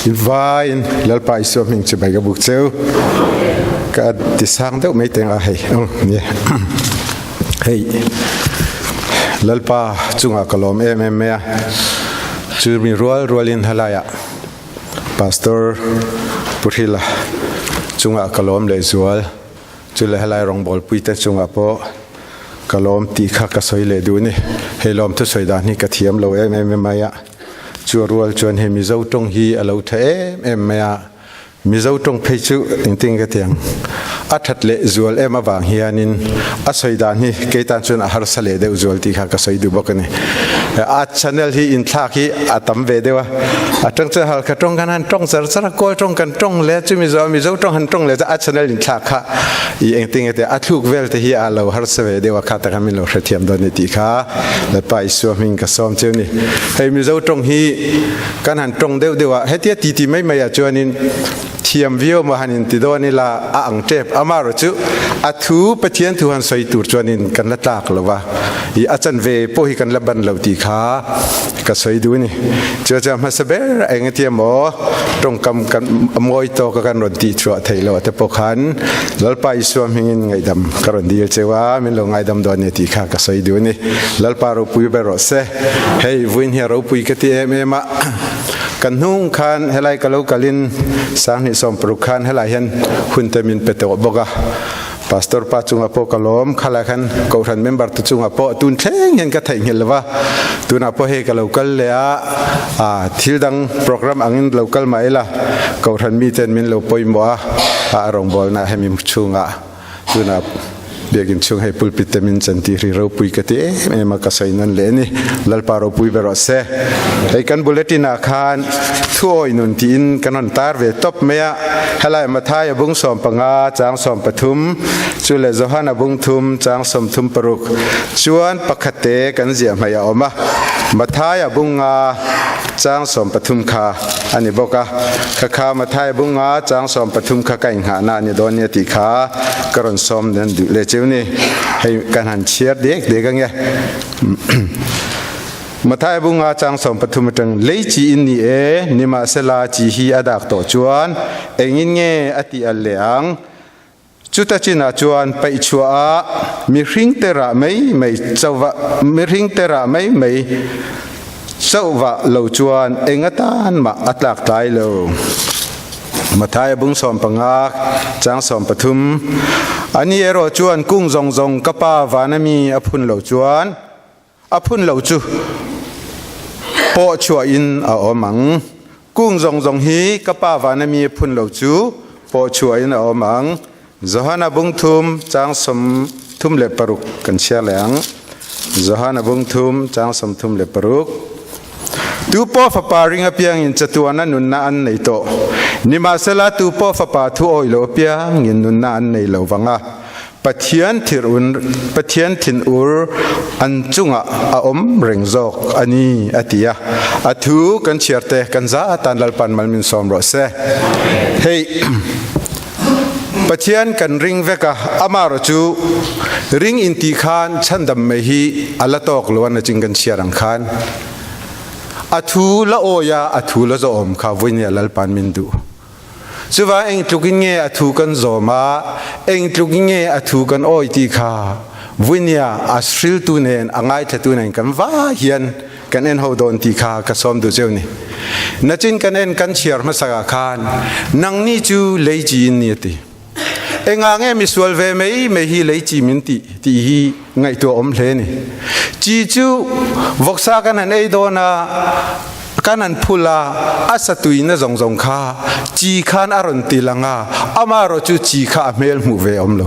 In vaiin Lalpa Isua hming chibai ka buk cheu. Ka ti sang deuh mai teng a hei. Ni. Hei. Lalpa chungah ka lawm em em mai a. Chu mi rual rualin helaiah Pastor Pu Hrila chungah ka lawm lehzual. Chu leh helai rawngbawlpuite chungah pawh ka lawm tih kha ka sawi leh duh a ni. Hei lawm thusawi dan hi ka thiam lo em em mai a. Chu a rual chuan hei Mizo tawng hi a lo tha em em mai a. Mizo tawng phei chu engtin ka ti ang, a that leh zual em avang hianin a sawi dan hi kei tan chuan a harsa leh deuh zual tih kha ka sawi duh bawk a ni. A channel hi inthlak hi a tam ve deuh a, a tang chuan Halkha tawng kan han tawng char char a, Kawl tawng kan tawng leh a, chumi zawh Mizo tawng han tawng leh chuan a channel inthlak kha i engtin nge tih a thluk vel te hi a lo harsa ve deuh a, kha taka min lo hrethiam dawn ni tih kha Lalpa Isua hming ka sawm cheu ni. Hei Mizo tawng hi kan han tawng deuh deuh a, hetia ti ti mai mai ah chuanin thiam viau maw han inti dawn ila a ang tep. Amaherawh chu a thu Pathian thu han sawi tur chuanin kan la tlak lo va, i a chanve pawh hi kan la ban lo tih kha ka sawi duh a ni. Chu chuan hmasa ber eng atia maw tawngkam kan mawi tawk a kan rawn tih chhuah theih loh te pawh khan Lalpa Isua hmingin ngaihdam ka rawn dil cheu a, min lo ngaidam dawn nia tih kha ka sawi duh a ni. Lalpa ropui ber rawh se. Hei vawiin hi a ropui ka ti em em a, kan hnung khan helai ka lo kalin sanghnih 60 khan helai hian hun te min pe tawh bawk a, Pastor pa chungah pawh ka lawm, khalai khan Kohhran member te chungah pawh tun thleng hian ka theihnghilh lova, tunah pawh hei ka lo kal leh a, ah thil dang program angin lo kal mah ila Kohhran miten min lo pawimawh a, a rawngbawlna hemi chhungah. Tunah biakinn chhung hei pulpit te min chan tih ri ropui ka ti em em a, ka sawi nawn leh a ni. Lalpa ropui ber rawh se. Hei kan bulletin ah khan thuawi nun tiin kan rawn tar ve tawp mai a, helai Matthai a bung 15 chang 13 chu leh Johan a bung thum chang 36 chuan pakhat te kan ziah hmaih a awm a, Matthai a bung nga chang 13 kha a ni bawk a, kha kha Matthai bunga chang 13 kha ka inghahna a ni dawn nia tih kha ka rawn sawm nan duh leh cheu ni. Hei kan han chhiar dek dek ange. Matthai bunga chang 13 atang lei chi in ni e, nimahsela chi hi a dak tawh chuan engin nge a tih al leh ang? Chuta chinah chuan paih chhuah a mihring te rah mai mai chauhva mihring te rah mai mai chauhva lo chuan eng atan mah a tlak tlai lo. Matthai bung 15 chang 13 Ani erawh chuan kung zawng zawng ka Pa vana mi a phun lo chuan A phun lo chu pawh chuahin a awm ang. Kung zawng zawng hi ka Pa vana mi a phun lo chu pawh chuahin a awm ang. Johana bung thum chang 36 kan chhiar leh ang. Johana bung thum chang 36. Tu pawh Fapa ring apiangin chatuana nunna an nei tawh. Nimahsela tu pawh Fapa thu awih lo apiangin nunna an nei lo vang a. Pathian thirun Pathian thinur an chungah a awm reng zawk a ni a ti a. A thu kan chhiar te kan za atan Lalpan mal min sawm rawh se. Hei Pathian kan ring vek a, amarawh chu ring in tih khan chhandam mai hi a la tawk lo a na ching kan chhiar ang khan a thu la awi a, a thu la zawhawm kha vawinia Lalpan min duh. Chuvang eng tluk in nge a thu kan zawm a, eng tluk in nge a thu kan awi ti kha vuinia a hriltu nen a ngaithlatu nen kan va hian kan en ho dawn ti kha ka sawm duh cheu ni. Nachin kan en kan chhiar hmasak ah khan nangni chu lei chi in ni a ti. Engah nge misual ve mai mai hi lei chi min tih tih hi ngaihtuah awm hle ni. Chi chu vawksa kan han ei dawn a, kan han phul a, a satuina zawng zawng kha chi khan a rawn ti lang a, amaherawh chu chi kha a hmel hmuh ve awm lo.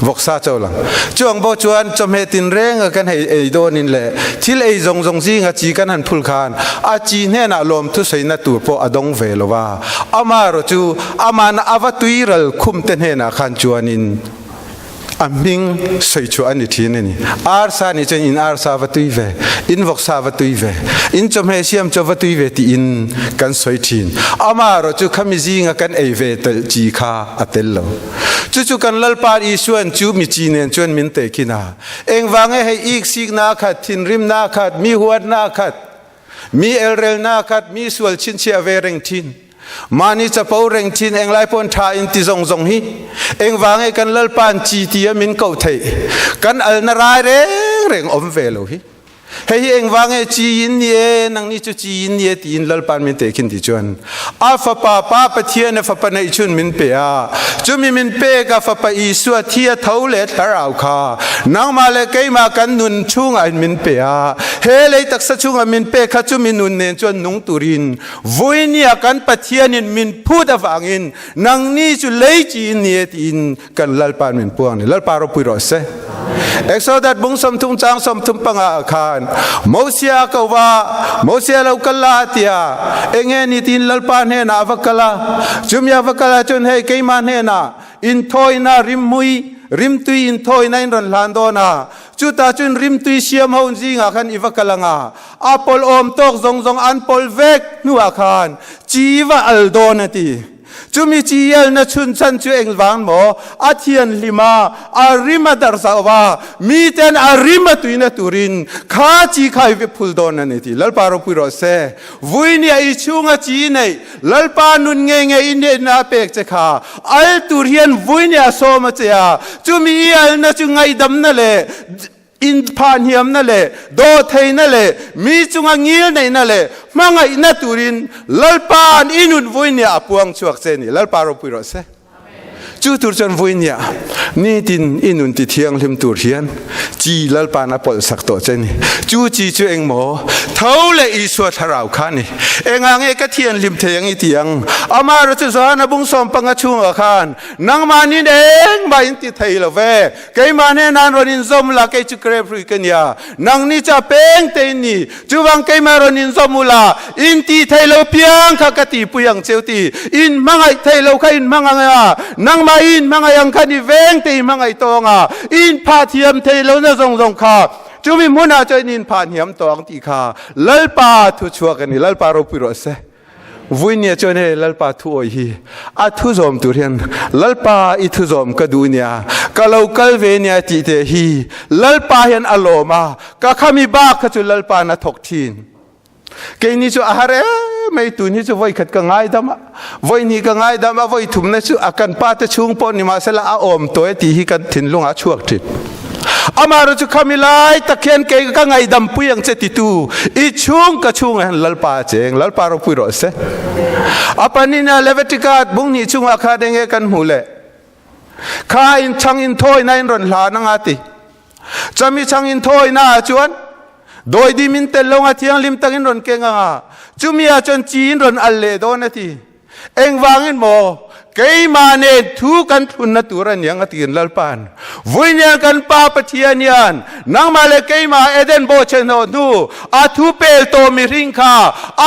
Vawksa cho lang. Chuang pawh chuan chawhmeh tinreng a kan hei ei dawnin leh thil ei zawng zawng zinga chi kan han phul khan a chi hnenah lawmthu sawina tur pawh a dawng ve lo va. Amaherawh chu amahna a va tuiral khum te hnenah khan chuanin a hming sawi chhuah a ni thin a ni. Arsa nih chuan in arsa va tui ve, in vawksa va tui ve, in chawhmeh siam chaw va tui ve tiin kan sawi thin. Amaherawh chu khami zinga kan ei ve telh chi kha a tel lo. Chu chu kan Lalpa Isuan chu mi chi nen chuan min tehkhin a. Engvang nge hei iksikna khat, thinrimna khat, mi huatna khat? Mi elrelna khat mi sual chinchiah ve reng thin. Mahni chapo reng thin englai pawn tha in ti zong zong hi engvang e kan lalpan chi ti a min ko thei kan alna rai reng reng om ve lo hi. Hei hi engvang e chi in ni e nang ni chu chi in ni e tiin lalpan min te khin ti chuan a fapa pa Pathian a fapa neih chun min pe a chumi min pek a fapa Isua thi a tho le thlarau kha nangmah le keimah kan nun chungah in min pe a he lei taksa chungah min pe kha chumi nun nen chuan nung turin vuinia kan Pathian in min phut awangin nang ni chu lei chi in ni e tiin kan lalpa min puang ni lalpa ropui rawh se Exodus bung 30 chang 35 khan Mosia ko wa Mosia lo kala tia enge ni tin lalpa hne na va kala chumya va kala chun hei keima hne na in thoi na rim mui rim tui in thoi na in ron hlan do na chu ta chun rim tui siam ho zinga khan iva kalanga apol om tok zong zong an pol vek nuwa khan chiwa al do na ti Chumi chi el na chun chan chu engvang maw a thian hlima a rima darzawa mi ten a rima tuina turin kha chi khai ve phul don ani ti lalpa ro pui ro se vui ni ai chunga chi nei lalpa nun nge nge in ne na pek che kha al tur hian vui ni a som a che a chumi al na chu ngai dam na le in phan hiamna le do theina le mi chunga ngil neina le hmangaihna turin lalpan inun vuinia a puang chuak che ni lalpa ropui rawh se chu tur chuan vuinia ni tin inun ti thianghlim tur hian chi lalpan a pawlh sak tawh che ni chu chi chu engmaw tho le isua thlarau kha ni enga nge ka thianghlim thei ang i ti ang ama ro chu zan a bung sawm panga chhungah khan nangmah nin engmah in ti thei lo ve Keimah hnen an rawn in zawm la kei chu grep hrui ka nia nang ni cha peng te in ni chuwang keimah rawn in zawm ula in ti thei lo piang kha ka ti pui ang cheu ti in hmangaih thei lo kha in hmang ang a nangmah in hmangaih ang kha ni veng te in hmangaih tawng a in pha thiam thei lo na zawng zawng kha chumi hmunah chuan in pha hniam tawng ti kha lalpa thu chhuak ani lalpa ropui rawh se Vuinia chuan hei Lalpa thu awih hi a thu zawm tur hian Lalpa i thu zawm ka duh nia ka lo kal ve nia tih te hi Lalpa hian a lawm a ka khami bak kha chu Lalpa na thawk thin keini chu a har em mai tun hi chu voi khat ka ngaidam a voi hnih ka ngaidam a voi thum na chu a kan pa te chhung pawh ni mahsela a awm tawi tih hi kan thinlung ah a chhuak thin Amah chu khami lai tak hian kei ka ngaidam pui ang che titu i chung ka chung hian lalpa cheng lalpa ropui rawh se apanina Leviticus bung hnih chungah kha enge kan hmu le kha in chang in thawi na in ron hla na nga ti chami chang in thawi na chuan doi dim in tel lo nga thianghlim takin ron keng anga chumi ah chuan chi in ron al le dawn a ti Engvangin maw keimah nen thu kan thlunna tur a niang a tiin Lalpa'n vuinian kan Pa Pathian hian nangmah le keimah Eden bawhchhe hnawh hnu a thu pel tawh mihring kha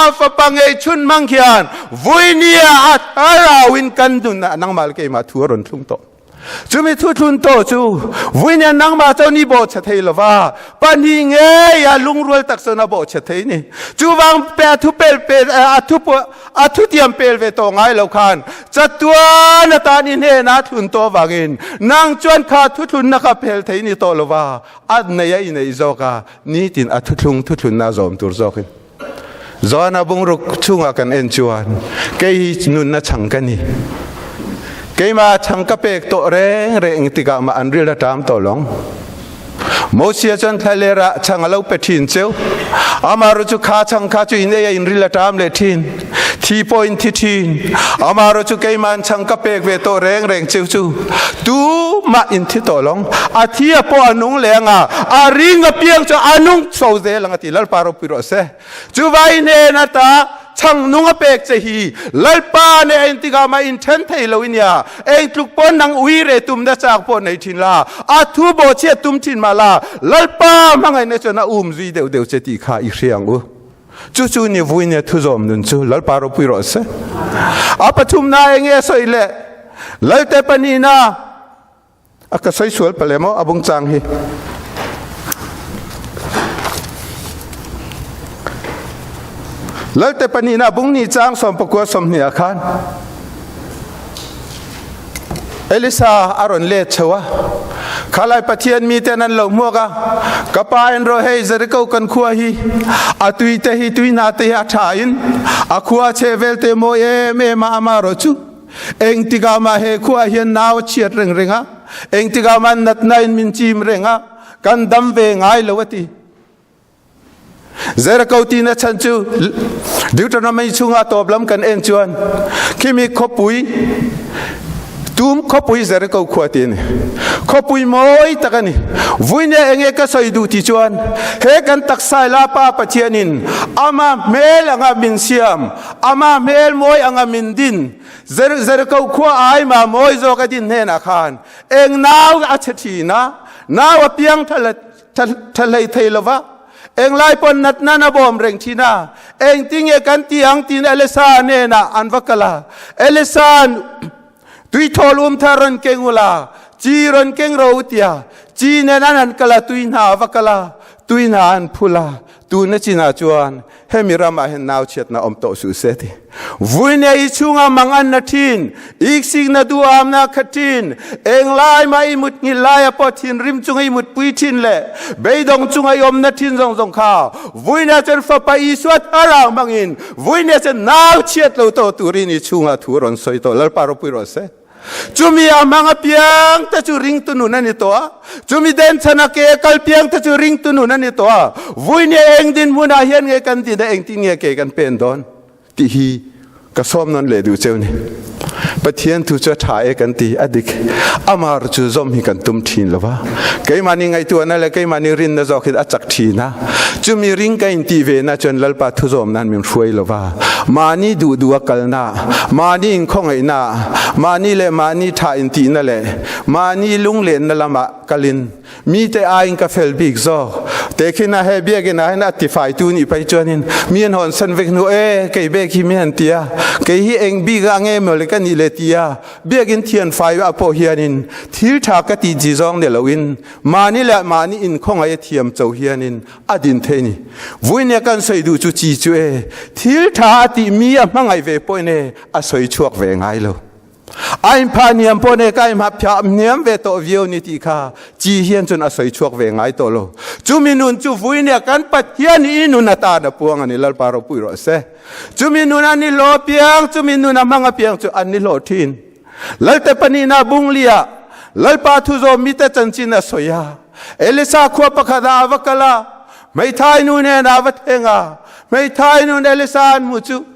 a fapa ngei chhun hmang hian vuinia a thlarauin kan nunah nangmah le keimah thu a rawn thlung tawh. Chumi thuthlun to chu vuinia nangmah cho ni bawh che thei lova pahnih ngei a lungrual tak chuan a bawh che thei ni chuvang pe a thu pel pe a thu a thu tiam pel ve to ngai lo khan chatuan atan i hnena thlun to wangin nang chuan kha thuthlun na kha pel thei ni to lova a nei a i nei zawk a nitin a thuthlung thuthlun na zawm tur zawkin Joana bungruk chungah kan en chuan kei hi nunna chang ka ni. Keimah chang ka pek tawh reng reng tikah mah an ril a ṭam tawh long. Mosia chuan thlaler ah chang a lo pe ṭhin cheu. Amah ro chu kha chang kha chu in ei a in ril a ṭam leh ṭhin. Thi pawh in thi ṭhin. Amah ro chu keiman chang ka pek ve tawh reng reng cheu chu tu mah in thi tawh long. A thi a pawh a nung leng a, a ring a piang chu a nung chho zel ang a ti. Lalpa ropui rawh se. Chu vai hnen ata chang nung a pek che hi Lalpa ne ein tikah ma in then thei lo inia eng tluk pon nang ui re tum na chak pawh nei thin la a thu bo chhiat tum thin ma la Lalpa hmangaih na chuan a um zui deuh deuh che tih kha i hriang u chu chu ni vui ne thu zawm nun chu Lalpa ropui rawh se a pathum na enge soi le Lalte panina A ka soi sual pale maw a bung cang hi. Lalte panina bung ni cang 19 sawmhnih ah khan Elisa a ron let cheu a. Khalai Pathian mi ten an lo hmuak a, ka pa en rawh hei Jericho kan khua hi a tui te hi tui hna te hi a tha in a khua che vel te mawi em em a ama rawh chu engtikah mah he khua hian nau a chhiat reng reng a engtikah mah natna in min chim reng a kan dam ve ngai lo a ti. Jericho ti na chan chu Deuteronomy chunga tawp lam kan en chuan khimi khawpui tum khawpui Jericho khua ti ani khawpui mawi tak ani vuine enge ka sawi duh ti chuan he kan taksai la pa Pathianin ama hmel anga min siam ama hmel mawi anga min din Jericho khua ai ma mawi zawk a din hnenah khan eng nau a che thina nau a piang thala tha hlei thei lova englai pon natna na bawm reng thina engtinge kan ti ang tin Elisa nena an va kala Elisa tui thawl um thar ron keng ula chi ron keng ro tia chi nen an an kala tui hna va kala tui hna an phula tu na china chuan hemi ramah hin nau chiatna om to su se ti vuine i chunga mangan na thin iksik na duam na khatin englai ma i mut ngi lai a po thin rim chunga i mut pui thin le beidong chunga i om na thin zong zong kha vuine chen fapa i suat arang mangin vuine chen nau chiat lo to turin i chunga thu ron soi to lalpa ro pui ro se Chumi a hmang apiang te chu ringtu nun a ni tawh a, chumi den chhan a ke kal piang te chu ringtu nun a ni tawh a, vui nia eng dinhmunah hian nge kan din a, engtin nge ke kan pen dawn tih hi ka sawm nawn leh duh cheu ni. Pathian thu chu a tha e kan ti, a dik. Amar chu zawm hi kan tum thin lo va, keimahni ngaihtuahna leh keimahni rinna zawk hi a chak thin a, chumi ring ka intih ve na chuan Lalpa thu zawm nan min hruai lo va, mahni duh duh a kalna, mahni inkhawngaihna, mahni leh mahni tha intihna leh mahni lunglenna lamah kalin mite aiin ka fel bik zawk. Tehkhin a he biakinn ah hin a tifaitu nih phei chuanin mi an hawn san vek hnu e kei bek hi mi han ti a, kei hi eng bik ah nge maw le ka nih le ti a, biakinn thian fai ah pawh hianin thil tha ka tih chi zawng ni loin mahni leh mahni inkhawngaih a thiam cho hianin a din thei ni. Vuinia kan sawi duh chu chi chu e, thil tha a tih mi a hmangaih ve pawhin e a sawi chhuak ve ngai lo. A in pha niam pawh ne ka in phah niam ve tawh viau ni tih kha chi hian chun a sawi chhuak ve ngai tawh lo. Chumi nun chu vuinia kan Pathian i nun atan a puang ani Lalpa ropui rawh se. Chumi nun an ni hlawh piang, chumi nun a hmang apiang chu an ni hlawh thin. Lalte panihna bunglia Lalpa thu zawm mite chanchin a sawi a. Elisa khua pakhat ah a va kal a, hmeithai nu nen a va thleng a. Hmeithai nun Elisa an hmu chu,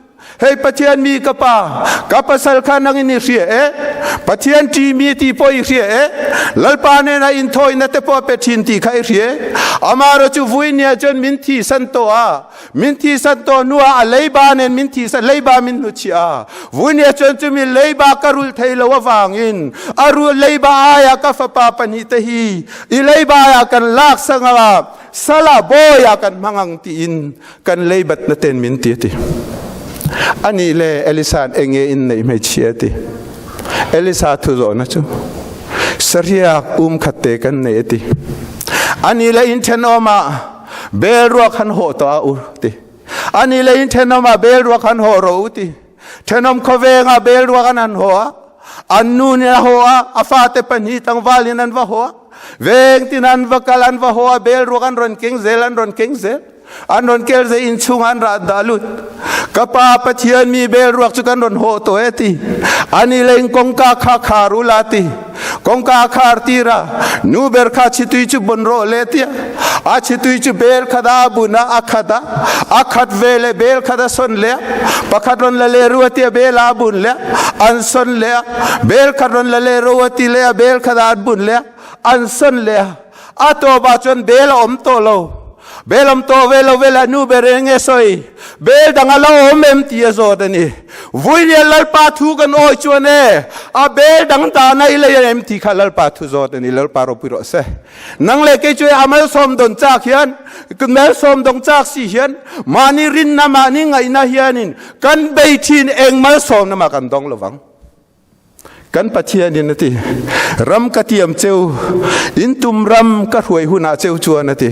Hei Pathian mi ka pa, ka pasal kha nang in i hria e, Pathian ṭi mi ti pawh i hria e, Lalpa nen a inthawina te pawh pe ṭhin ti kha i hria e. Amah chu vui nia chuan min thisan tawh a, min thisan tawh hnuah a leiba nen min thisan leiba min hnuchhiah a vuinia chuan chumi leiba ka rul thei lo awangin a rul leiba aia ka fapa pahnih te hi i leiba ah kan lak sanga sala bawi ah kan hmang ang tiin kan leibat na ten min ti ti ani le Elisa enge in nei hmeichhia ti Elisa thu zawhna chu sariak um khat te kan nei ti ani le in thenawma Bel ruak han hawh tuah u ti. Ani le in ṭhenawm ah bel ruak han hawh rawh u ti. Ṭhenawm khuaveng ah bel ruak an han hawh a. An nu nih a hawh a, a fate pahnih tlangval in an va hawh a. Veng tin an va kal an va hawh a, bel ruak an ron keng zel an ron keng zel. An ron kel ze inn chung an ra dah lut. Ka pa Pathian mi bel ruak cu kan ron hawh to e ti. Ani le in kongka kha khar u la ti. Kongka khar tira nu ber kha chitui chu bon ro le tia a chitui chu bel khada buna a khada a khat ve le bel khada son le pakhat ron la le ruwa tia bel a bun le an son le bel khat ron la le ruwa ti le bel khada an bun le an son le a to ba chuan bel a awm tawh lo bel awm tawh ve lo vela nu ber eng nge sawi bel dang a lo awm em ti a zawt a ni vuilian lalpa thu kan awi chuan e a bel dang ta na i lei em ti kha lalpa thu zawt a ni lalpa ropui rawh se nang le kei chu a malsawm don chak hian malsawm dong chak si hian mahni rinna mahni ngaihna hianin kan bei thin eng malsawm na ma kan dong lovang Kan Pathian in a ti. Ram ka tiam cheu, in tum ram ka hruai hunah cheu chuan a ti.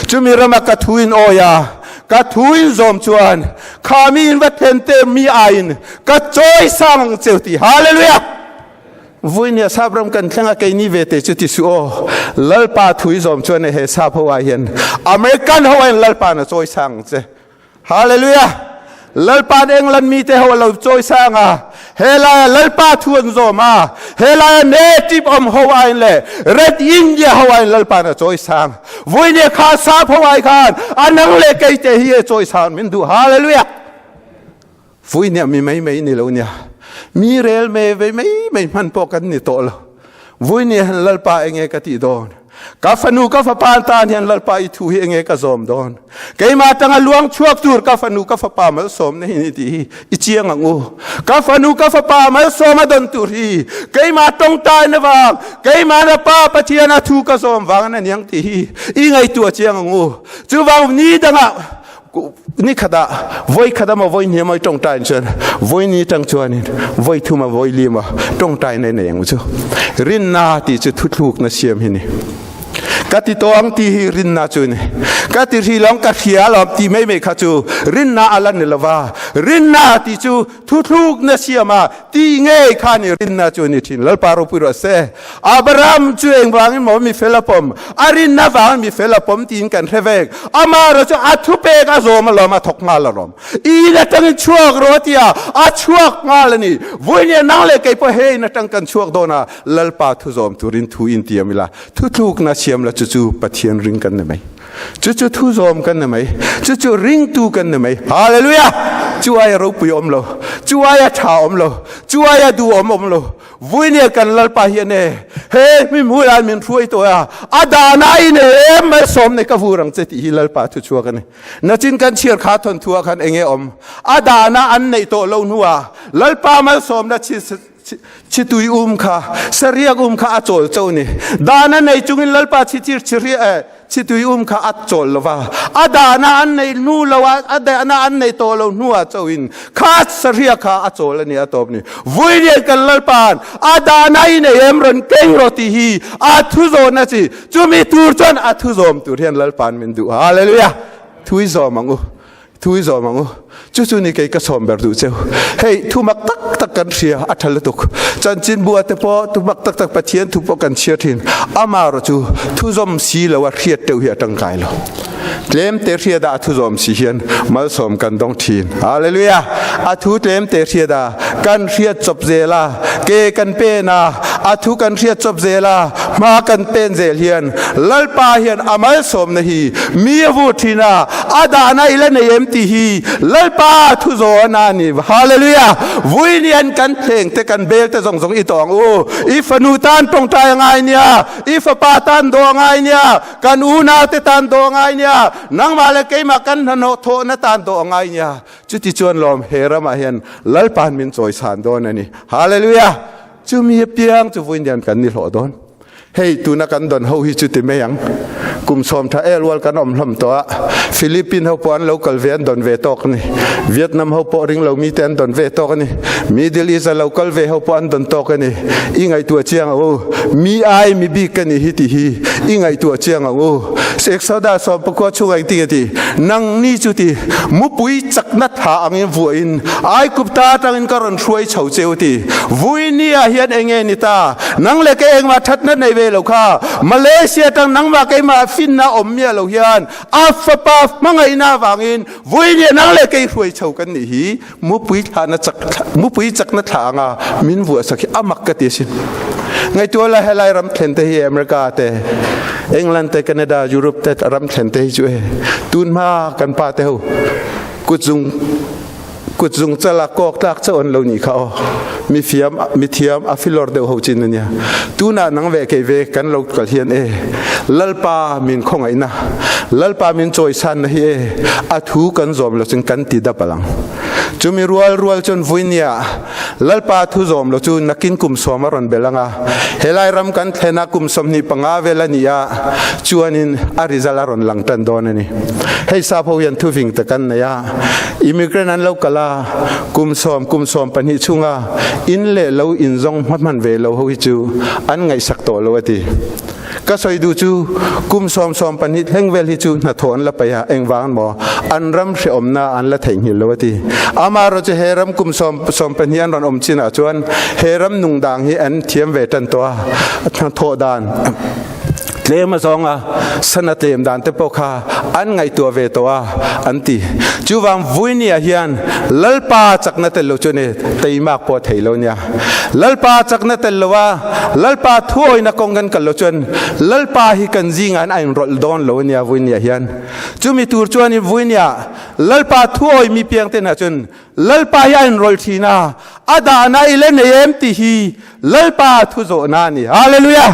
Chumi rama ka thu in awi a, ka thu in zawm chuan kha mi in va then te mi aiin ka chawi sang ang cheu ti. Hallelujah! Vuinia sap ram kan thleng a keini ve te chu ti su aw. Lalpa thu i zawm chuan he sap ho ah hian American ho ah hian Lalpa na chawi sang che. Hallelujah! Lalpa England mi te ho a lo chawi sang a. He laia Lalpa thu an zawm a. He laia native awm ho aiin le Red India ho aiin Lalpa na chawi sang. Vuinia kha sap ho ai khan anang le kei te hi e chawi sang min duh. Hallelujah! Vui nia mi mai mai ni lo nia. Mi rel me ve mai mai hman pawh kan ni tawh lo. Vui ni han Lalpa enge ka tih dawn. Ka fanu ka fapa tan hian Lalpa i thu hi enge ka zawm dawn. Keimah tanga luang chhuak tur ka fanu ka fapa malsawm na hi ni tih hi i chiang ang u. Ka fanu ka fapa malsawm a don tur hi keimah tawngtai na vang keimah na pa Pathian a thu ka zawm vang na niang tih hi i ngaihtuah chiang ang u. Chuvang ni dangah Ni khatah voi khat emaw voi hnih emaw i tawngtai chuan voi ni tang chuanin voi thum a voi lim a tawngtai nei nei ang chu. Rinna tih chu thuthlukna siam hi ni. Ka ti tawh ang tih hi rinna chu ni. Ka ti hri lawng ka hria lawm tih mai mai kha chu rinna a la ni lova. Rinna tih chu thuthlukna siam a ti ngei kha ni rinna chu ni thin. Lalpa ropui rawh se. Abraham chu engvangin maw mi fel a pawm? A rinna vangin mi fel a pawm tiin kan hre vek. Amah chu a thupek a zawm alawm, a thawk nghal alawm. In atangin chhuak rawh a ti a, a chhuak nghal a ni. Vawinia nang leh kei pawh he in atang kan chhuak dawn a, Lalpa thu zawm turin thu intiam ila, thutlukna siam la chu chu Pathian ring kan ni mai. Chu chu thu zawm kan ni mai. Chu chu ringtu kan ni mai. Hallelujah! Chu aia ropui awm lo, chu aia tha awm lo, chu aia duhawm awm lo. Vuinia kan Lalpa hian e, he hmim hulan min hruai tawh a, a dana in e malsawm nei ka vur ang che tih hi Lalpa thu chhuak a ni. Nachin kan chhiar kha thawnthu ah khan enge awm? A dana an neih tawh lo hnuah Lalpa malsawmna chi chitui um kha, sariak um kha a chawl cho ni. Dana nei chungin Lalpa chi chir chiri e Chitui um kha a chawl lova, a dahna an nei hnu lo a, a dahna an nei tawh lo hnuah chauhin kha sahria kha a chawl a ni a tawp ni. Vuilian kan Lalpa'n a dahna i nei em rawn keng rawh tih hi a thu zawn a chi. Chumi tur chuan a thu zawm tur hian Lalpa'n min duh. Hallelujah! Thu i zawm ang u. Thu i zawm ang u. Chu chu ni kei ka sawm ber duh cheu. Hei, thu mak tak tak kan hria, a tha lutuk. Chanchinbua te pawh thu mak tak tak Pathian thu pawh kan chhiar thin. Amarawh chu thu zawm si lo a hriat teuh hi a tangkai lo. Tlem te hriat a a thu zawm si hian malsawm kan dawng thin. Hallelujah! A thu tlem te hriat a kan hriat chawp zel a, ke kan pen a, a thu kan hriat chawp zel a, hma kan pen zel hian Lalpa hian a malsawmna hi mi a vur thin a, a dahna i la nei em tih hi Lalpa thu zawn a ni. Hallelujah! Vui nian kan thleng te kan bel te zawng zawng i tawh ang u. I fanu tan tawngtai a ngai nia, i fapa tan dawh a ngai nia, kan unau te tan dawh a ngai nia, nangmah leh keimah kan hnahnawh thawhna tan dawh a ngai nia. Chuti chuan lawm he ramah hian Lalpa'n min chawisan dawn a ni. Hallelujah! Chumi apiang chu vui nian kan ni hlawh dawn. Hei tuna kan dawn ho hi chu ti mai ang. Kum sawm tha el ual kan awm hlawm tawh a, Philippine ho pawh an lo kal ve an dawn ve tawk a ni. Vietnam ho pawh ring lo mite an dawn ve tawk a ni. Middle East a lo kal ve ho pawh an dawn tawk a ni. I ngaihtuah chiang ang u. Mi ai mi bik ka ni hi tih hi i ngaihtuah chiang ang u. Exodus 14 chhungah engtin nge tih? Nangni chu ti, mupui chakna tha angin vuahin Aigupta atangin ka rawn hruai chho che u ti. Vuinia hian enge ni ta? Nang leh kei engmah thatna nei ve lo kha. Malaysia atang nangmah keimah finna awm miah lo hian a fapa hmangaihna avangin Vuinia nang leh kei hruai chho kan nih hi mupui thlahna chak mupui chakna thlah anga min vuahsak hi a mak ka ti asin. Ngaihtuah la helai ram thlen te hi America te England te Canada Europe te ram thlen te hi chu e tun hma kan pa te ho kutzung kutzung chala kawk tlak chauh an lo nih kha aw mi fiam mi thiam a filawr deuh ho chin ania tunah nang ve kei ve kan lo kal hian e lalpa min khawngaihna lalpa min chawisan na hi e a thu kan zawm lo chun kan ti dap alang chumi rual rual chuan vuinia lalpa thu zawm lo chu nakin kum sawm a rawn bel anga helai ram kan thlena kum 25 vel ani a chuanin a result a rawn lang tan dawn ani hei sap ho hian thuving te kan nei a Immigrant an lo kal a, kum sawm, kum 12 chhunga in leh lo in zawng hma hman ve lo ho hi chu an ngaihsak tawh lo a ti. Ka sawi duh chu kum 72 thleng vel hi chu hnathawh an la paih a, engvang maw an ram hrehawmna an la theihnghilh lo a ti. Amaherawhchu he ram kum 12 an rawn awm chinah chuan he ram nungdang hi an thiam ve tan tawh a, hnathawh dan tlem a zawng a, sana tlem dan te pawh kha an ngaihtuah ve tawh a an ti. Chuvang Vuinia hian Lalpa chakna tel lo chu ni teimak pawh a thei lo nia. Lalpa chakna tel lo a Lalpa thuawina kawng kan kal lo chuan Lalpa hi kan zingah hian a inrawlh dawn lo ania Vuinia hian. Chumi tur chuan in Vuinia Lalpa thuawi mi piang te hna chuan Lalpa hi a inrawlh thin a, a dahna i la nei em tih hi Lalpa thu zawhna a ni. Hallelujah!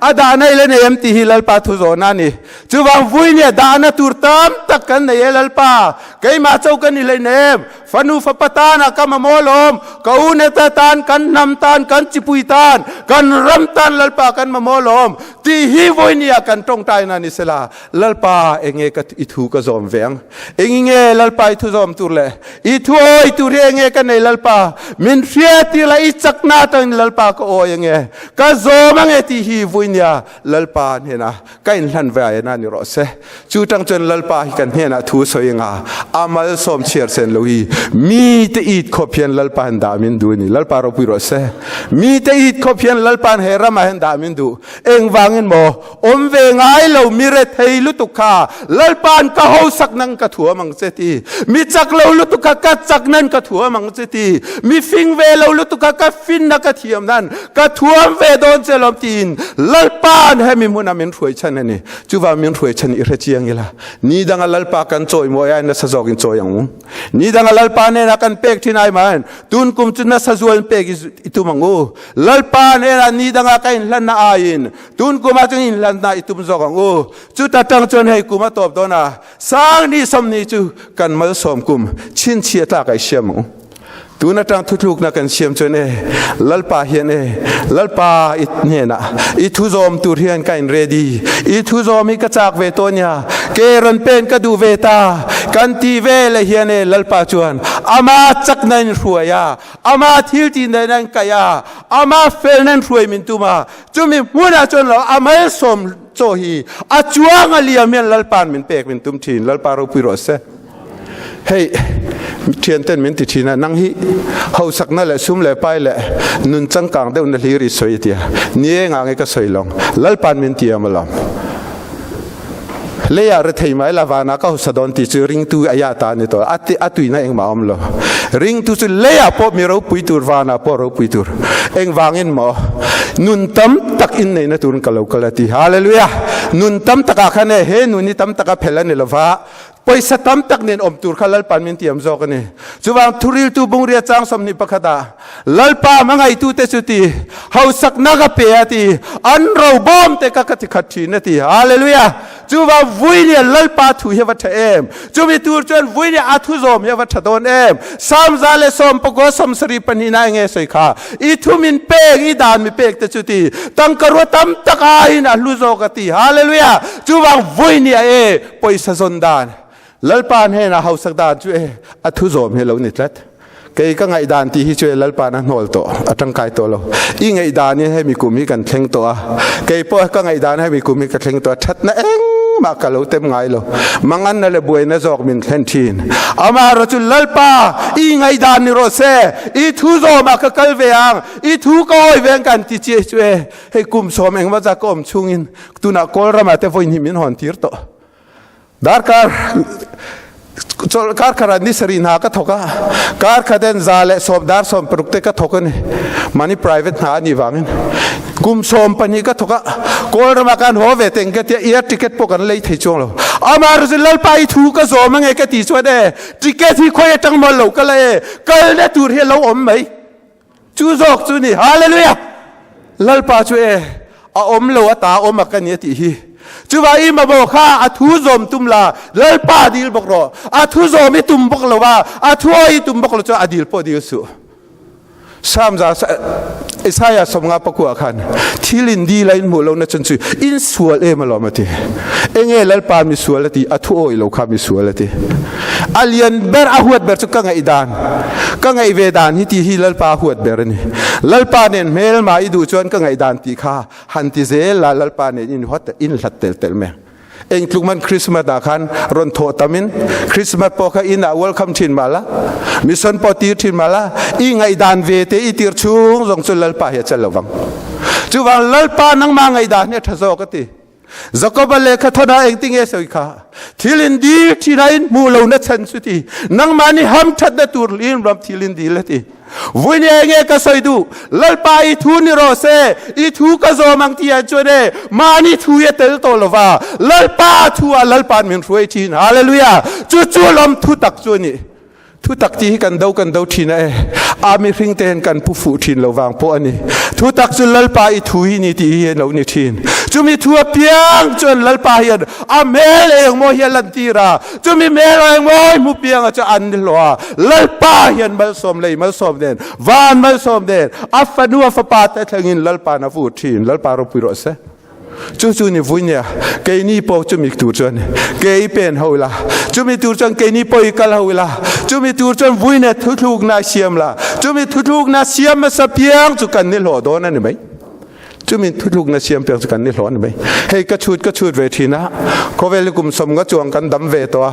A dahna i la nei em tih hi Lalpa thu zawhna a ni. Chuvang Vuinia dahna tur tam tak kan nei e Lalpa, keimah cho kan i hlein em? Fanu fapa tana ka mamawh alawm, ka uneta tan, kan hnam tan, kan chipui tan, kan ram tan Lalpa kan mamawh alawm tih hi vawinia kan tawngtaina ni sela, Lalpa enge ka i thu ka zawm ve ang? Enginge Lalpa i thu zawm tur leh i thu awi tur hi enge ka nei Lalpa? Min hriat ila i chakna atangin Lalpa ka awi ange, ka zawm ange tih hi vawinia Lalpa hnena Ka inhlan ve ai na ni rawh se. Chu tang chuan Lalpa hi kan hnenah thu sawi anga a malsawm chhiar sen lo hi mi te it khawp hian Lalpa han dah min duh a ni. Lalpa ropui rawh se. Mi te it khawp hian Lalpa'n he ramah hian dah min duh. Engvangin maw awm ve ngai lo mi rethei lutuk kha Lalpa'n ka hosak nang ka thuam ang che ti. Mi chak lo lutuk kha ka chak nan ka thuam ang che ti. Mi fing ve lo lutuk kha ka finna ka thiam nan ka thuam ve dawn che lawm tiin Lalpa'n hemi hmuna min hruai chhan a ni. Chuvang min hruai chhan i hre chiang ila. Ni danga Lalpa kan chawi mawi ai nasa zawkin chawi ang u. Ni danga Lalpa nena kan pek thin ai main tun kum chu nasa zual pek i tum ang u. Lalpa nena ni danga ka inhlanna aiin tun kuma chu inhlanna i tum zawk ang u. Chuta tang chuan hei kum a tawp dawn a, sang ni 20 chu kan malsawm kum chhinchhiah tlak a i siam ang u. Tun atang thutlukna kan siam chuan e, Lalpa hian e, Lalpa i hnenah i thu zawm tur hian ka in ready, i thu zawm hi ka chak ve tawh nia, ke rawn pen ka duh ve ta, kan ti ve leh hian e, Lalpa chuan ama chakna in hruai a, ama thil tih daihna in kaih a, ama felna in hruai min tum a, chumi hmunah chuan lo a malsawm chaw hi a chuang a liam hian Lalpa'n min pek min tum thin, Lalpa ropui rawh se. Hei thianten min ti thin a, nang hi hausakna leh sum leh pai leh nun changkang deuhna hlir i sawi tia. Ni e nga nge ka sawi lawng. Lalpan min ti am alawm. Leiah rethei mai la vana ka hausa dawn ti chu ringtu aya ta ni tawh. A tuina engmah awm lo. Ringtu chu leiah pawh mi ropui tur vana pawh ropui tur. Engvangin maw nun tam tak in neihna turin ka lo kal a ti. Hallelujah! Nun tam takah khan e he nun hi tam taka phel a ni lova. Pawisa tam tak nen awm tur kha Lalpa'n min tiam zawk a ni. Chuvang thuriltu bungria chang 21 ah Lalpa hmangaitute chu ti, hausakna ka pe a ti, an robawm te ka ka ti khat thin a ti. Hallelujah! Chuvang vui nia Lalpa thu hi a va tha em! Chumi tur chuan vui nia a thu zawm hi a va tha dawn em! Psalm 177 na enge sawi kha, I thu min pek, i dan mi pek te chu ti, tangkarua tam tak aiin a hlu zawk a ti. Hallelujah! Chuvang vui nia e, Pawisa zawn dan, Lalpa hnenah hausak dan chu e a thu zawm hi lo ni tlat. Kei ka ngaihdan tih hi chu e Lalpa'n a hnawl tawh, a tangkai tawh lo. I ngaihdan in hemi kum hi kan thleng tawh a, kei pawh ka ngaihdan hemi kum hi ka thleng tawh a, thatna engmah ka lo tem ngai lo. Manganna leh buaina zawk min thlen thin. Amaherawh chu Lalpa, i ngaihdan ni rawh se, i thu zawmah ka kal ve ang, i thu ka awi ve ang kan ti chiah hi chu e hei kum sawm engmaw zat ka awm chhungin Tunah Kawl ramah te vawi hnih min hawn tir tawh. Darkar chawlh kar khat ah ni sarih hna ka thawk a, kar khat en 110 dar 16 te ka thawk a ni. Mahni private hna a nih vangin kum 12 ka thawk a, Kawl ramah khan haw ve teng ka tia air ticket pawh kan lei thei chuang lo. Amah erawh chu Lalpa i thu ka zawm ange ka ti chuan e, ticket hi khawi atang maw lo ka la e, kalna tur hi a lo awm mai. Chu zawk chu ni. Hallelujah! Lalpa chu e, a awm lo a ta awm a ka ni a tih hi. Chuva i mamawh kha a thu zawm tum la, Lalpa dil bawk rawh. A thu zawm i tum bawk lo a, a thu awi i tum bawk lo chuan a dil pawh dil suh. Psalm za Isaiah 50 pakua khan thil in dil a in hmuh lo na chun chu in sual em alawm ati. Enge lalpa mi sual ati a thu awi lo kha mi sual ati. A lian ber a huat ber chu ka ngaih dan ka ngaih ve dan hi ti hi lalpa huat ber ani. Lalpa nen hmel ma i duh chuan ka ngaih dan ti kha han ti zel la lalpa nen in huat in hlat tel tel me. Eng tluk man Christmas ah khan rawn thawh tamin Christmas pawh kha inn ah welcome thin mah la mission pawh tir thin mah la i ngaihdan ve te i tir chung zawng chu Lalpa hi a chal lovang. Chuvang Lalpa nangmah ngaihdan hi a tha zawk a ti. Jakoba lehkha thawn ah engtinge sawi kha thil in dil thin a in hmuh lo na chan chu ti nangmah nih hamthat na tur in ram thil in dil a ti. Vui nih enge ka sawi duh Lalpa i thu ni rawh se i thu ka zawm ang ti ah chuan e mahni thu i a tel tawh lova Lalpa thu ah Lalpa'n min hruai thin Hallelujah chu chu lawm thu tak chu ani thu tak ti hi kan do kan do thin a e a mihring te hian kan pu fuh thin lo vang pawh ani thu tak chu Lalpa i thu hi ni tih hi a lo ni thin chumi thu apiang chuan Lalpa hian a hmel engmaw hi a lantir a Chumi hmel engmawi hmu pianga chu an ni hlawh a, Lalpa hian malsawm lei malsawm nen, van malsawm nen, a fanu a fapa te thlengin Lalpa'n a vu thin. Lalpa ropui rawh se. Chu chu ni vui nia, keini pawh chumi tur chuan ke i pen ho ila, chumi tur chuan keini pawh i kal ho ila, chumi tur chuan vui nia thuthlukna siam la, chumi thuthlukna siam hmasa piang chu kan ni hlawh dawn a ni mai. Chumi thutlukna siam piang chu kan ni hlawh a ni mai. Hei ka chhut ka chhut ve thin a, khawvel hi kum 50 chuang kan dam ve tawh a,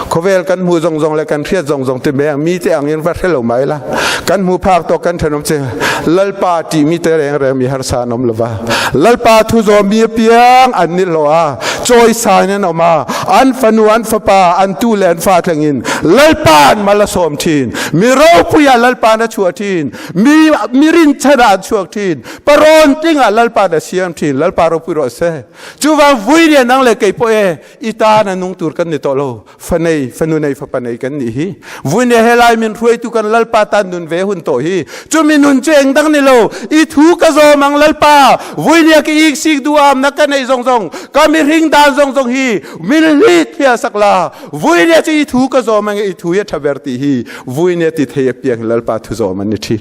khawvel kan hmuh zawng zawng leh kan hriat zawng zawng te mai ang mite angin va hre lo mai la, kan hmuh phak tawk kan thenawm che Lalpa tih mite reng reng mi harsa an awm lo va, Lalpa thu zawm mi apiang an ni hlawh a, chawisan an awm a, an fanu an fapa an tu leh an fa thlengin Lalpa'n mal a sawm thin, mi ropuiah Lalpa'n a chhuah thin, mi mi rinchhanah an chhuak thin. Parawn tlingah Lalpa na siam thin, Lalpa ropui rawh se. Chuvang vui lian nang le kei pawh e, i tan a nung tur kan ni tawh lo. Fa nei, fanu nei, fapa nei kan nih hi. Vui ne helai min hruaitu kan Lalpa tan nun ve hun tawh hi. Chumi nun chu eng dang ni lo, i thu ka zawm ang Lalpa. Vui nia ka ik sik duam na ka nei zawng zawng, ka mihring dan zawng zawng hi min hlit hliah sak la. Vui nia chu i thu ka zawm ang e, i thu hi a tha ber tih hi vui nia ti thei apiang Lalpa thu zawm an ni thin.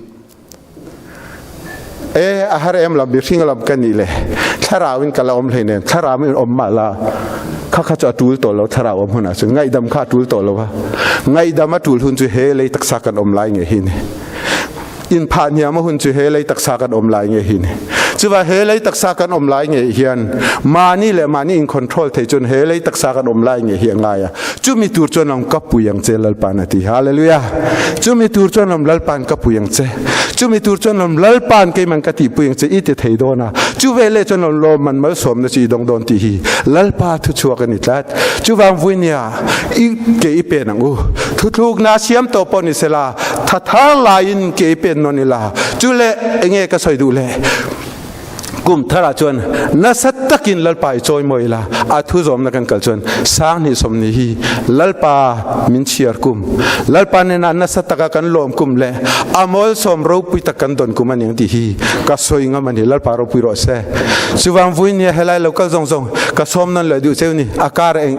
E a har em lam mihring lam ka nih le thlarau in ka la awm hlei nen thlarau in awm mah la kha kha chu a tul tawh lo thlarau awm hunah chuan ngaihdam kha a tul tawh lo a ngaihdam a tul hun chu he lei taksa kan awm lai nge hi ni in phah hniam a hun chu he lei taksa kan awm lai nge hi ni chuva he lei taksa kan awm lai nge hian mahni leh mahni in control thei chuan he lei taksa kan awm lai nge hi a ngai a Chumi tur chuan lam ka pui ang che Lalpa'n a ti. Hallelujah! Chumi tur chuan lam Lalpa'n ka pui ang che. Chumi tur chuan lam Lalpa'n keiman ka tihpui ang che i ti thei dawn a. Chu veleh chuan lam lawmman malsawmna chu i dawng dawn tih hi Lalpa thuchhuak a ni tlat. Chuvang vuinia i ke i pen ang u. Thuthlukna siam tawh pawh ni sela, tha thar laiin ke i pen nawn ila. Chu leh enge ka sawi duh le? Kum tharah chuan nasa takin Lalpa i chawimawi ila, a thu zawmna kan kal chuan 2020 hi Lalpa min chhiar kum, Lalpa nena nasa taka kan lawm kum leh a mawlsawm ropui tak kan dawn kum a ni ang tih hi ka sawi ngam a ni. Lalpa ropui rawh se. Chuvang vuinia helai lo kal zawng zawng ka sawm nawn leh duh cheu ni. A kar eng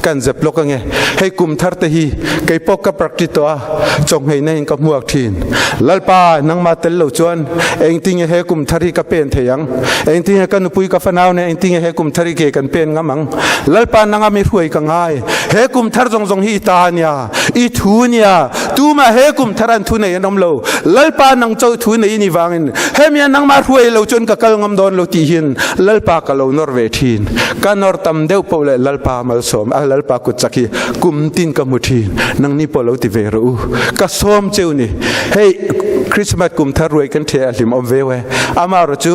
kan zep lawk ange. Hei kum thar te hi kei pawh ka practice tawh a, chawnghei na in ka hmuak thin. Lalpa, nangmah tel lo chuan engtinge he kum thar hi ka pen thei ang? Engtinge ka nupui ka fanau nen engtinge he kum thar hi ke kan pen ngam ang? Lalpa, nanga mi hruai ka ngai. He kum thar zawng zawng hi i ta ania, i thu ania. Tumah he kum thar an thu nei an awm lo. Lalpa, nang chauh thu nei i ni vangin hemia nangmah hruai lo chuan ka kal ngam dawn lo tih hian Lalpa ka lo nawr ve thin. Ka nawr tam deuh poh leh Lalpa malsawm a, Lalpa kut chak hi kum tin ka hmu thin. Nangni pawh lo ti ve rawh u. Ka sawm cheu ni. Hei Christmas kum thar ruai kan the a hlim awm veu e. Amaherawh chu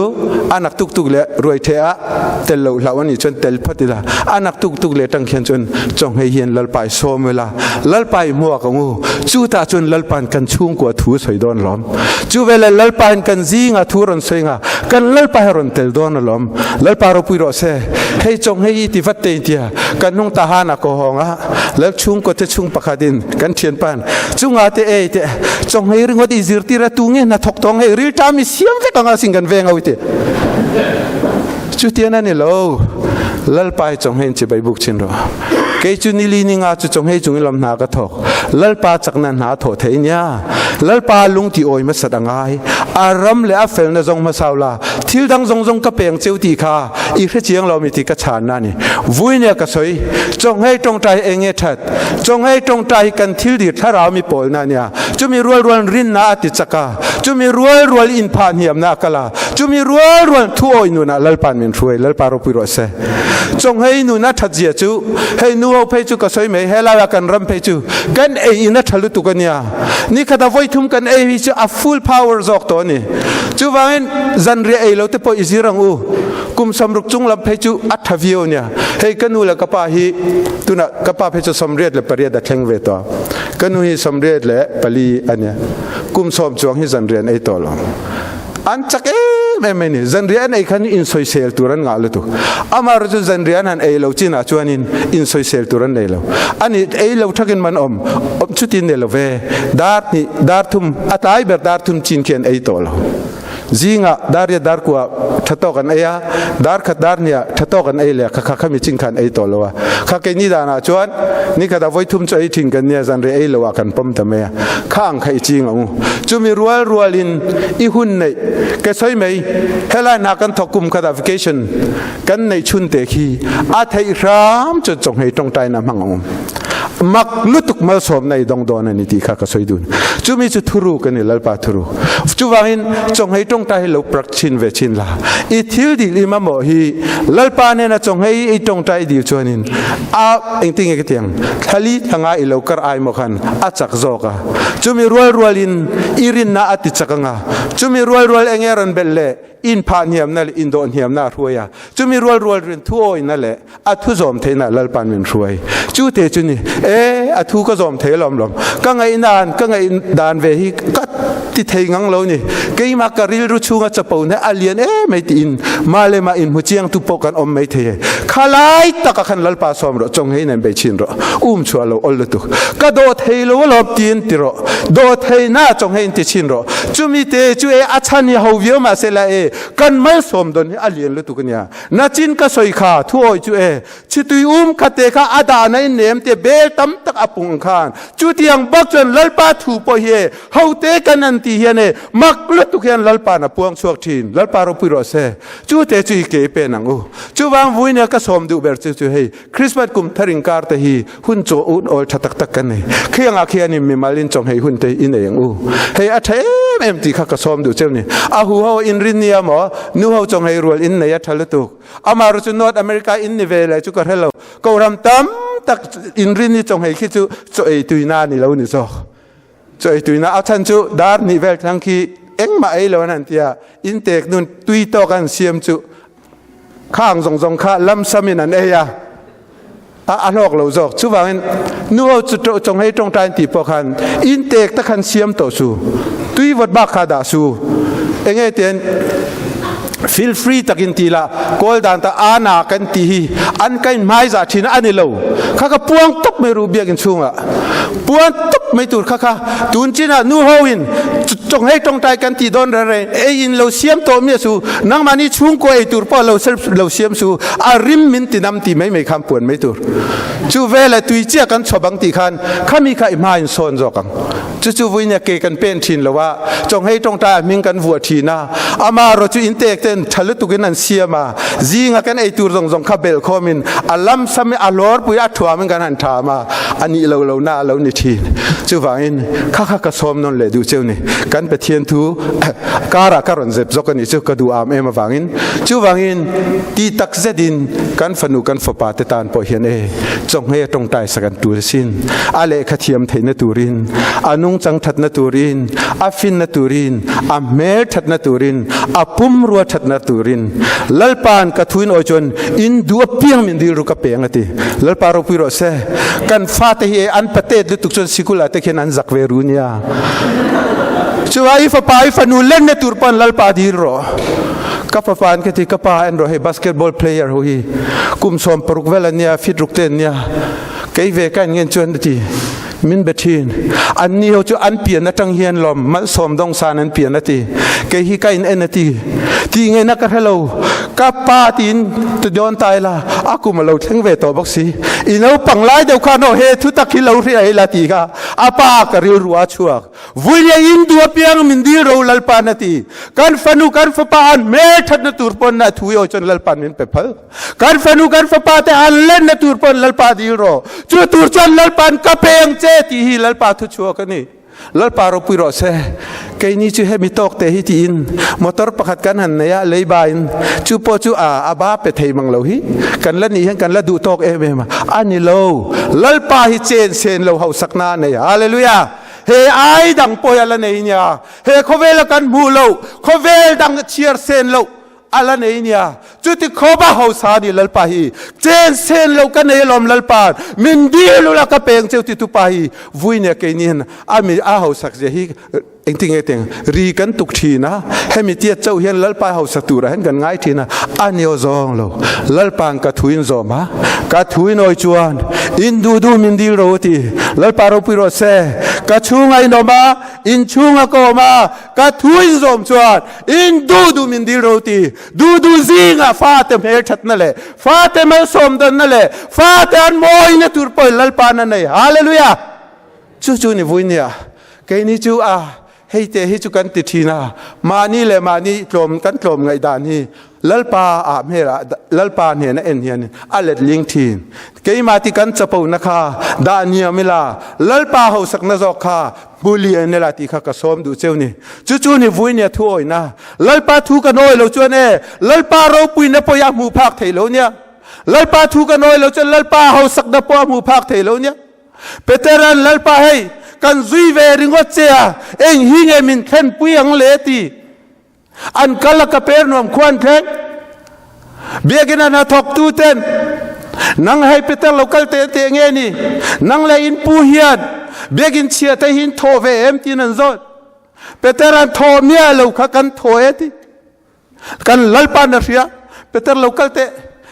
a nak tuk tuk leh ruai the ah tel loh hlauh a nih chuan tel phawt ila. A nak tuk tuk leh tang khian chuan chawnghei hian Lalpa i sawm ila. Lalpa i hmuak ang u. Chutah chuan Lalpa'n kan chhungkua thu a sawi dawn alawm. Chu veleh Lalpa hian kan zinga thu rawn sawi nga, kan Lalpa hi rawn tel dawn alawm. Lalpa ropui rawh se. Hei chawnghei i ti vat te intia kan hnung ta han a ko hawng a, Lal chhungkaw te chhung pakhat in kan thianpa'n chunga te ei te chawnghei ringawt i zirtir a tu nge hna thawk tawng hei rilṭam i siam vek anga sin kan veng ho i ti. Chutian a ni lo. Lalpa hi chawnghei in chibai buk chin rawh. Kei chu nili ni nga chu chonghei chung in lam hna ka thawk. Lalpa chakna hna thawh thei nia. Lalpa lung ti awi hmasat a ngai. A ram le a felna zong hmasau la. Thil dang zong zong ka peng cheu ti kha i hre chiang lo mi ti ka chan na ni. Vui ne ka soi. Chonghei tongtai enge that. Chonghei tongtai kan thil dir thlarau mi pawl na nia. Chumi rual rual rin na ati chaka. Chumi rual rual in pha hniam na kala. Chumi rual rual thu oi nu na lalpan min hruai lalpa ropui ro se. Chonghei nu na that zia chu hei nu ho phei chu ka soi mai helai ah kan ram phei chu kan ei in a tha lutuk ania ni khata voi thum kan ei hi chu a full power zawk to ani chuwangin zanriah ei lo te pawh i zir ang u kum samruk chung lam phei chu a tha viau ania hei ka nu le ka pa hi tuna ka pa phei chu 88 a thleng ve to ka nu hi 84 ania kum som chuang hi zanriah an ei to lo an chak em em mai ni zanriah an ei khan in soisel tur an ngah lutuk amar chu zanriah an han ei lo chin ah chuanin in soisel tur an nei lo ani ei lo thakin man om om chutin nei lo ve dar ni dar thum a tlai ber dar thum chin khian ei tawh lo zinga dar ya dar kua thatok an ei a dar khat dar nia thatok an ei le kha kha khami chin khan ei tawh lo a kha ke ni dana chuan ni khata voi thum chu ei thin kan nia zanre ei lo a kan pom ta me kha ang kha i ching ang chumi rual rualin i hun nei ke soi mai helai na kan thok kum khata vacation kan nei chun te khi a thei hram chu chong hei tong tai na hmang ang mak lutuk mal som nei dong don ani ti kha ka soi dun chumi chu thuru kan ni lalpa thuru chuwangin chong hei tong tai lo prak chin ve chin la i thil dil i ma mo hi lalpa ne na chong hei i tong tai dil chuanin a engting e tiang thali thanga i lo kar ai mo khan a chak zawk a chumi rual rualin i rinna a ti chak anga chumi rual rual enge ron bel le in pha hniam na le in do hniam na hruai a chumi rual rual rin thu oi na le a thu zawm thei na lalpan min hruai chu te chu ni e a thu ka zawm thei lom lom ka ngai nan ka ngai dan ve hi ka ti thei ngang lo ni keima ka rilru chunga chapo ne alian e mai ti in ma le ma in mu chiang tu pawh kan awm mai thei e khalai taka khan lalpa sawm ro chong hei nen bei chin ro um chua lo ol lutuk ka do thei lo lom tin ti ro do thei na chong hei ti chin ro chumi te chu e a chan hi ho viau ma se la e kan mal som don hi alian lutuk ania na chin ka soi kha thu oi chu e chitui um kha te kha ada na in nem te bel tam tak apung khan chu tiang bak chuan lalpa thu po hi ho te kan an ti hian e mak lutuk hian lalpa na puang chuak thin lalpa ro pui ro se chu te chu ke pe nang u chu wang vui ne ka som du ber chu chu hei Christmas kum tharing kar te hi hun cho un ol tha tak tak kan nei khiang a khian in mi malin chong hei hun te in ei ang u hei a tha em em ti kha ka som du cheu ni a hu ho in rin nia mo nu ho chong hei rual in nei a tha lutuk amaru chu North America in ni ve le chu ka hrelo ko ram tam tak in rin ni chong hei khi chu cho ei tuina ni lo ni zo cho ei tuina a chan chu dar ni vel thang khi engma ei lo nan tia in tek nun tui to kan siam chu khang zong zong kha lam samin an ei a a a hlawk lo zawk chuvangin nu ho chu chong hei tong tain ti pawh khan in tek ta khan siam to su tui vawt bak kha dah su enge ten feel free takin ti la kawl dan ta ana kan ti hi an kain hmai za thin ani lo kha ka puang top mai ru biak in chunga puang top mai tur kha kha tun china nu ho in chong hei tong tai kan ti don re re ei in lo siam to mi su nang mani chung ko ei tur pa lo lo siam su a rim min ti nam ti mai mai kham puan mai tur chu ve le tui chia kan chobang ti khan khami kha i ma in son zo kang chu chu vui ne ke kan pen thin lowa chong hei tong ta ming kan vua thina ama ro chu in tek ten thalu tukin an siama zinga kan ei tur zong zong kha bel khomin alam sami alor pui a thuamin kan han tha ma ani lo lo na lo ni thin chu wangin kha kha ka som non le du cheu ni kan pathian thu kara ka ron zep zok ani chu ka du am em awangin chu wangin ti tak zetin kan fanu kan fapa te tan pawh hian e chong he tong tai sakan tur sin a le kha thiam theina turin a nungchang thatna turin a finna turin a hmel thatna turin a pumrua thatna turin lalpan ka thuin oi chuan in du apiang min dil ru ka peng ati lalpa ropui ro se kan fa te hi an patet lutuk chuan sikula te khian an zak ve ru nia chu ai fa pa ai fanu len na tur pan lalpa dil ro ka fa an ka ti ka pa en ro hei basketball player ho hi kum som paruk vel ania fit ruk te ania kei ve kan ngen chuan ti min be thin an ni ho chu an pian atang hian lom mal som dong san an pian ati kei hi ka in en ati ti nge na ka hrelo. Ka pa tiin ti dawn ta ila, a kum a lo thleng ve tawh bawk si. I naupang lai deuh khan aw he thu tak hi lo hria ila ti kha a pa ka rilru a chhuak. Vui leh in duh apiang min dil ro Lalpa'n a ti. Kan fanu kan fapa an hmel thatna tur pawn a thu i awi chuan Lalpa'n min pe phal. Kan fanu kan fapa te an lenna tur pawn Lalpa dil rawh. Chu tur chuan Lalpa'n ka pe ang che tih hi Lalpa thu chhuak a ni. Lalpa ropui rawh se. Keini chu hemi tawk te hi tiin motor pakhat kan han nei a, leiba in chu pawh chu a a ba pe thei mang lo hi kan la nih hian kan la duh tawk em em a. A ni lo. Lalpa hi chen sen lo hausakna a nei. Hallelujah! He ai dang pawh hi a la nei nia. He khawvela kan hmuh loh, khawvel dang chhiar sen loh a la nei nia. Chuti khawp a hausa ni Lalpa hi chen sen lo ka nei alawm Lalpa min dil ula ka peng cheu ti tupa hi vui nia kei ni hian a mi a hausak zia hi engtin nge teng ri kan tuk thin a hemi tia chauh hian Lalpa hausa tura hian kan ngai thin a a ni aw zawng lo Lalpa'n ka thu in zawm a ka thu in awi chuan in duh duh min dil ro ti Lalpa ropui rawh se ka chhunga in awm a in chhunga ka awm a ka thu in zawm chuan in duh duh min dil ro ti duh duh zingah fate hmel thatna leh fate malsawm danna leh fate an mawina tur pawhin Lalpa na nei. Hallelujah! Chu chu ni vui nia. Keini chu a hei te hi chu kan ti thin a, mahni leh mahni tlawm kan tlawm ngaihdan hi Lalpa ah hmel ah Lalpa hnena en hian a let ling thin. Keimah ti kan chapona kha dah niam ila Lalpa hausakna zawk kha Hmu lian ila tih kha ka sawm duh cheu ni. Chu chu ni vui nia thu awina. Lalpa thu kan awi lo chuan e, Lalpa ropuina pawh hi a hmuh phak thei lo nia. Lalpa thu kan awi lo chuan Lalpa hausakna pawh a hmuh phak thei lo nia. Peteran Lalpa hei, kan zui ve ringawt che a, eng hi nge min thlenpui ang le ti. An kal a ka per nuam khua an thleng. Biakinn a hnathawk tu ten nang hei Peter lo kal te te nge ni nang le in pu hian biakinn chhia te hi in thaw ve em tiin an zawt. Peter an thaw mia lo kha kan thaw e ti. Kan Lalpa na hria Peter lo kal te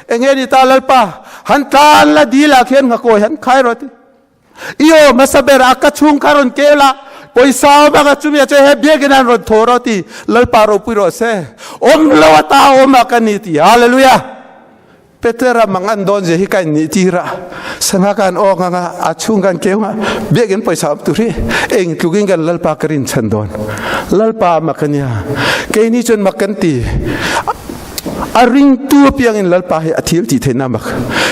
enge ni ta Lalpa han tlan la dil ah khian ngakawi han khai rawh ti. I aw hmasa ber a ka chhung kha rawn kel a, pawisa awm anga chumi a che he biakinn an rawn thaw rawh ti Lalpa ropui rawh se. Awm lo ata awm a ka ni ti. Hallelujah! Petera mang an dawn zia hi ka in nih tir a, sangha kan awk anga a chhung kan keu anga biakinn pawisa awm tur hi eng tlukin kan Lalpa ka rin chhan dawn. Lalpa mak a nia. Keini chuan mak kan ti. A ringtu apiangin Lalpa hi a thil tih theihna mak.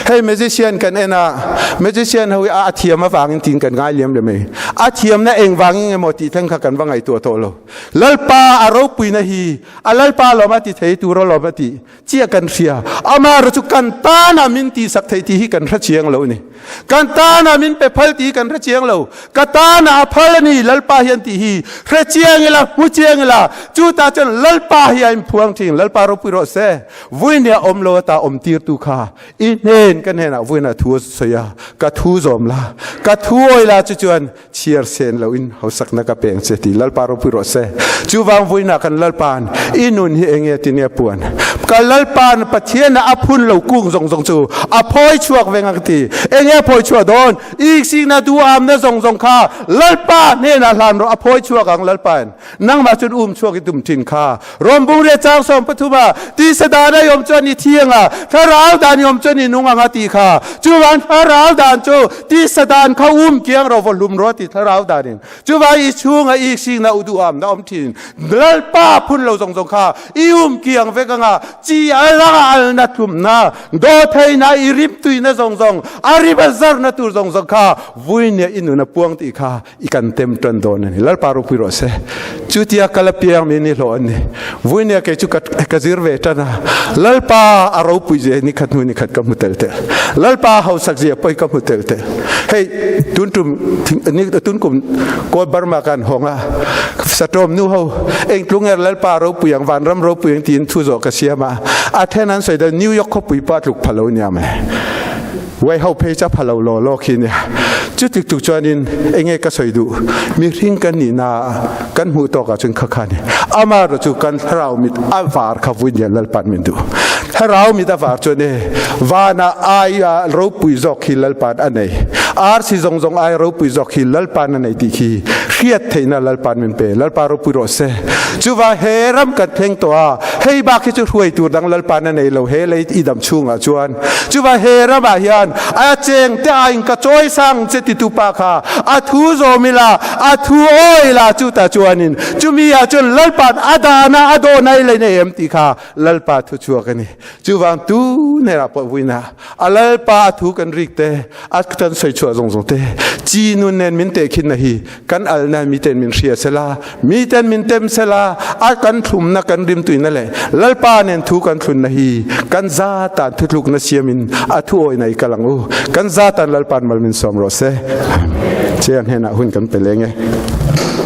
Hei magician kan en a, magician ho hi a thiam avangin tiin kan ngai liam le mai. A thiamna engvangin emaw tih thleng kha kan va ngaihtuah tawh lo. Lalpa a ropuina hi a Lalpa lawm a ti thei tur alawm a tih chiah kan hria. Amaherawhchu chu kan tana min tihsak theih tih hi kan hre chiang lo a ni. Kan tana min pe phal tih hi kan hre chiang lo. Ka tana a phal a ni Lalpa hian tih hi hre chiang ila, hmu chiang ila, chutah chuan Lalpa hi a inphuang thin. Lalpa ropui rawh se. Vuinia awm lo ata awm tirtu kha i hnen ka hnenah vuina thu a sawi a, ka thu zawm la, ka thu awi la chu chuan chhiar sen loin hausakna ka peng che ti Lalpa ropui rawh se. Chuvang vuina kan Lalpa'n i nun hi enge ti nia puan. Ka Lalpa'n Pathian a phun lo kung zawng zawng chu a phawi chhuak veng a ka ti. Enge a phawi chhuah dawn? Iksihna duhamna zawng zawng kha Lalpa hnenah hlan rawh a phawi chhuak ang Lalpa'n. Nangmah cun um chuak i tum thin kha. Rom bung riat chang 13 ah tisa dan a i um chuan i thiang a, thlarau dan i um chuan i nung ang a ti kha. Chuvang thlarau dan cu tisa dan kha um kiang ro va hlum ro ti thlarau dan in. Chuvang i chung a iksikna u duham na um thin. Lalpa phun lo zong zong kha i um kiang vek anga chi a langa al na tlum na do thei na i rim tui na zong zong a rim a zar na tur zong zong kha vui ne inun a puang ti kha i kan tem tan dawn ani Lalpa ropui rawh se chutia kala piang mi ni hlawh ani vui ne kei chu ka zir ve tan a Lalpa a ropui zia ni khat hnu ni khat ka hmu tel tel Lalpa hausak zia pawh ka hmu tel tel hei tun tum ni tun kum kawl Burma kan hawng a satawm nu ho eng tlunger Lalpa ropui ang vanram ropui ang tiin thu zawh ka siam a a then an sawi da New York khawpui pa tluk phalo nia mai Wai ho phei cha phalo law law khi nia. Chutik tuk chuanin enge ka sawi duh mihring kan nih na kan hmuh tawk ah cun khakha ni ama ro chu kan thlarau mit a var kha vui nian Lalpan min duh thlarau mit a var chuan e vana ai a ropui zawk hi Lalpan a nei arsi zawng zawng ai ropui zawk hi Lalpan a nei tih khi. Hriat theihna Lalpa'n min pe. Lalpa ropui rawh se. Chuva he ram kan thleng tawh a, hei bak hi chu hruai tur dang Lalpa'n a nei lo he lei i dam chhungah chuan. Chuva he ramah hian a cheng te aiin ka chawi sang che titu pa kha a thu zawm ila, a thu awi ila chutah chuanin chumi ah chuan Lalpa'n a dana a dawn ai lei nei em tih kha Lalpa thu chhuak a ni. Chuvang tu hnenah pawh vuina a Lalpa a thu kan rik te, a kan sawi chhuah zawng zawng te, chi nun nen min tehkhinna hi kan alna miten min hria sela, miten min tem sela, a kan thlumna kan rimtuina leh Lalpa nen thu kan thlunna hi kan za tan thutlukna siamin a thu awina i kal ang u. Kan za tan Lalpa'n mal min sawm rawh se. Chair hnenah hun kan pe leng e.